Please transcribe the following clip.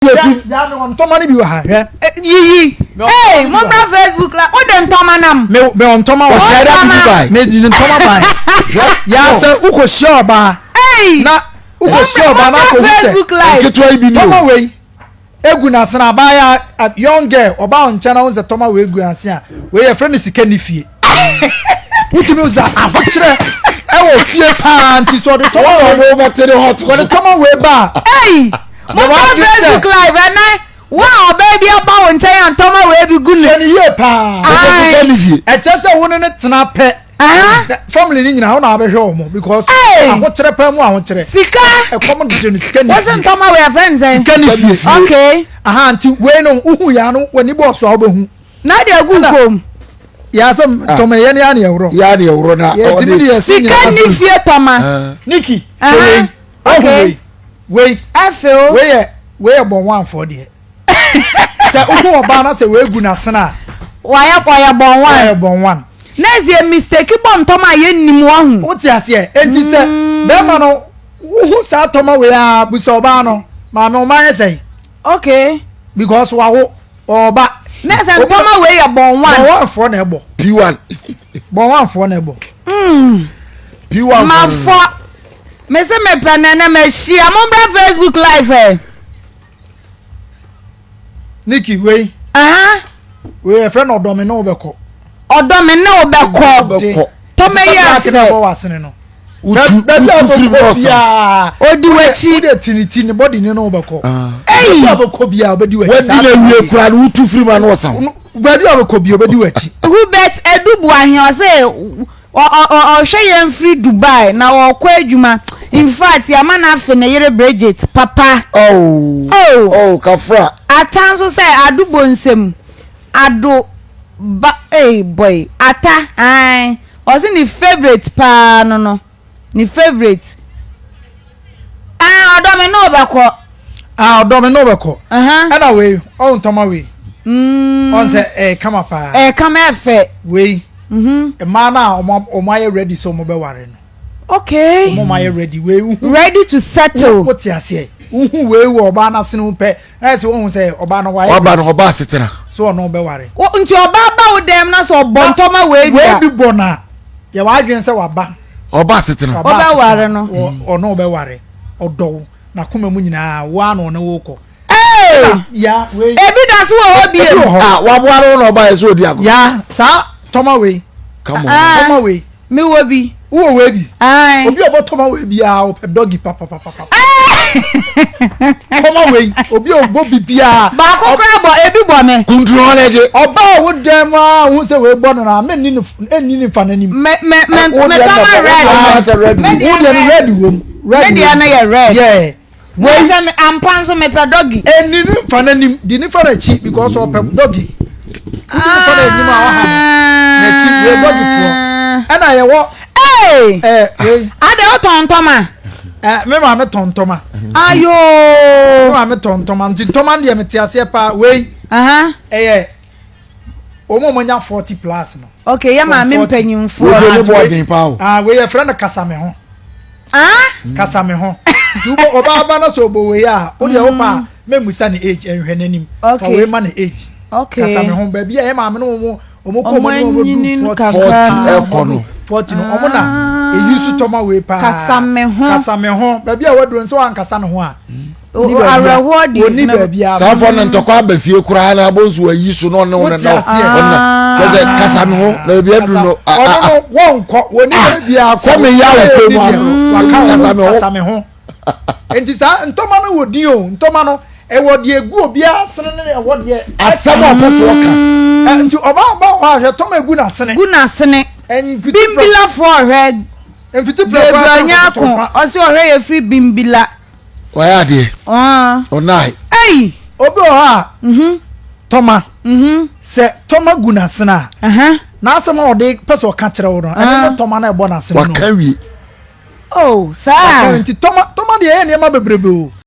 Wode atu. Yaa me wɔ ntɔma no bi wɔ ha hwɛ. Yiyi. Ee mo bra Facebook la o de ntɔma nam. Me me wɔ ntɔma wɔ. Ɔhyɛ da bi Dubai. Me de ntɔma ban. Hwɛ yaa sɛ wokɔ hyia ɔbaa. Na wokɔ hyia ɔbaa na akɔ hu sɛ. Nketewa yi bi ni o. Tɔma wei egu n'asene abaayewa young girl ɔbaa nkyɛn na wɔn sɛ tɔma wei gu n'ase a wei yɛfrɛ no sika ne fie. Wotumi sɛ ahokyerɛ ɛwɔ fie paa nti sɛ ɔde tɔma wei ɔde tɔma wei ba a. Ei mo bra Facebook live ɛnɛ wo a ɔbaa bi aba wo nkyɛn a ntɔma wei bi gu ne. Hwɛ ne yie paa. Ɛkyɛ sɛ wo ne ne tena pɛ. Family ni nyinaa wo na abɛhwɛ wɔn because ahokyerɛ paa mu ahokyerɛ. Sika. Ɛkɔm de no sika ne fie. Wɔsi ntɔma wei afɛn sɛn. Sika ne fie. Okay. Aha nti wei no wohu ya no w'ani bɔ ɔso a wobɛhu. Na de agu kom. Yà sɛ tɔmɔ yɛ ni yà ni ɛwurɔ. Yà ni ɛwurɔ na ɔde. Yɛ sika ni fie tɔma. Niki. Wei. Okay. Wei. Ɛfɛ o. Wei yɛ wei yɛ bɔn wan fɔ deɛ. Sɛ wohu ɔbaa na sɛ wei gu n'asene a. Wayɛ ɔyɛ bɔn wan. Ɔyɛ bɔn wan. Na ɛsɛ yɛ mistake bɔ ntɔma a yɛ nim wahu. Wote aseɛ enti sɛ bɛrima no wohu saa tɔma wei a busa ɔbaa no maame ɔma yɛ sɛn. Okay. Because wawo ɔba. Na sɛ ntɔma wei yɛ bɔn wan. Bɔn wan foɔ na ɛbɔ. P1. Bɔn wan foɔ na ɛbɔ. P1. Ma fɔ. Me se me pɛ nɛnɛ ma hyia mo bra Facebook live ɛ. Nikki wei. Aha. Wei yɛfrɛ no ɔdɔ me ne wo bɛkɔ. Ɔdɔ me ne wo bɛkɔ. Tɔmɛ yɛ afɛ. Bɔ w'asene no. Utu utu firi mu ɔsan. Odi w'akyi. Wode ti ne ti ne bɔdi ne ne wo bɛkɔ. Eyi. Baabi a bɛkɔ biara obedi w'akyi. Wadi na wie kura no utu firi mu ano ɔsan. Baabi a bɛkɔ biara obedi w'akyi. Hubert Edubuahe ɔsɛ ɔhwɛ yɛn firi Dubai na ɔkɔ adwuma infact yɛama no afe ne yere Bridget papa. Oh oh oh kafra. Ata nso sɛ ado bonsam ado ba ei boy ata ae ɔse ne favourite paa no no ne favourite ah ɔdɔ me ne wo bɛkɔ. Ah ɔdɔ me ne wo bɛkɔ. Ɛna wei ɔwo ntɔma wei. Mm. Ɔn sɛ ɛyɛ kama paa. Ɛyɛ kama ɛfɛ. Wei. Mmaa no a wɔn ayɛ ready sɛ wɔn bɛware no. Okay. Wɔn ayɛ ready wei. Ready to settle. Wo te aseɛ. Wohu wei wɔ ɔbaa n'asene ho pɛ. Na yɛ sɛ wɔn sɛ ɔbaa no wayɛ. Ɔba no ɔbaa asetena. So ɔno bɛware. Nti ɔbaa ba wo dɛm na sɛ ɔbɔ ntɔma wei bi a. Wei bi bɔ na yɛ w'adwene sɛ waba. Ɔba asetena. Ɔbɛware no. Ɔno bɛware. Ɔdɔ wo n'akoma mu nyinaa wo ara na ɔne wo kɔ. Ee! Ebi da so wɔ hɔ biem. Ah, waboa no na ɔba yɛ sɛ odi agorɔ. Ya, saa tɔma wei. Come on. Ah, Tɔma wei. Me wɔ bi. Wowɔ wei bi? Aye. Obi a ɔbɔ tɔma wei biara ɔpɛ dɔgi papapapa. Tɔma wei, obi a ɔbɔ bi biara. Baako koraa bɔ, ebi bɔ me. Kuntun hɔ na gye. Ɔba a wo dan mu a wohu sɛ wei bɔ no na menni ne ɛnni ne nfa n'anim. Me me me me tɔma red. Wo deɛ no red wom. Red me deɛ no yɛ red. Yeah. Wei sɛ me ampa nso mepɛ dɔgi. Ɛni ne nfa n'anim di ne fa n'akyi because ɔpɛ dɔgi. Wodi ne fa n'anim a ɔha no n'akyi wei dɔgi foɔ. Ɛna yɛwɔ. Ee. Ɛɛ wei. Adɛ wotɔn ntɔma. Ɛ me maame tɔn ntɔma. Ayoo. Me maame tɔn ntɔma nti ntɔma deɛ mete aseɛ paa wei. Ɛyɛ wɔn a wɔnya 40 plus no. Okay, yɛ maame mpanyinfoɔ. Wei deɛ ne bo aden paa o. Ah, wei yɛfrɛ no kasa me ho. Ah? Kasa me ho. Nti wobɔ ɔbaa ba na sɛ ɔbɔ wei a, wo deɛ wopɛ a mɛmmusa ne age nhwɛ n'anim. Okay. Fa wei ma ne age. Okay. Kasa me ho. Baabi a yɛ maame no wɔn wɔn kɔ wɔn anim wɔn du 40. 40 ɛkɔ no. 40 no wɔn na eyi so tɔma wei paa. Kasa me ho. Kasa me ho. Baabi a waduro nso wankasa ne ho a. Awerɛhoɔ deɛ. Ɔni baabi a. Saa fɔ no ntɔkwa aba fie koraa na abɔ nso ayi so na ɔne wo nana ɔna kyɛ sɛ kasa me ho na baabi aduru no. Ɔno no wɔnkɔ wɔni baabi a kɔ. Sɛ me ya wo kɔn mu ano. Kasa me ho. Nti saa ntɔma no wɔ din o ntɔma no ɛwɔ deɛ egu obiara asene ne ɛwɔ deɛ. Asɛm a ɔpɛ so ɔka. Nti ɔbaa ɔbaa hɔ ahwɛ tɔma egu n'asene. Gu n'asene. Bimbilafoɔ ɔhwɛ. Mfiti pere koraa sɛ ɔkɔtɔ. Ɔsi ɔhwɛ yɛ firi bimbila. Wayɛ adeɛ. Ɔnae. Ei! Obi wɔ hɔ a, tɔma, sɛ tɔma gu n'asene a, n'asɛm a ɔde pɛ sɛ ɔka kyerɛ wo no, ɛne ne tɔma no a ɛbɔ n'asene no. Waka wie. Oh, saa. Waka nti tɔma, tɔma deɛ ɛyɛ nneɛma bebrebe o.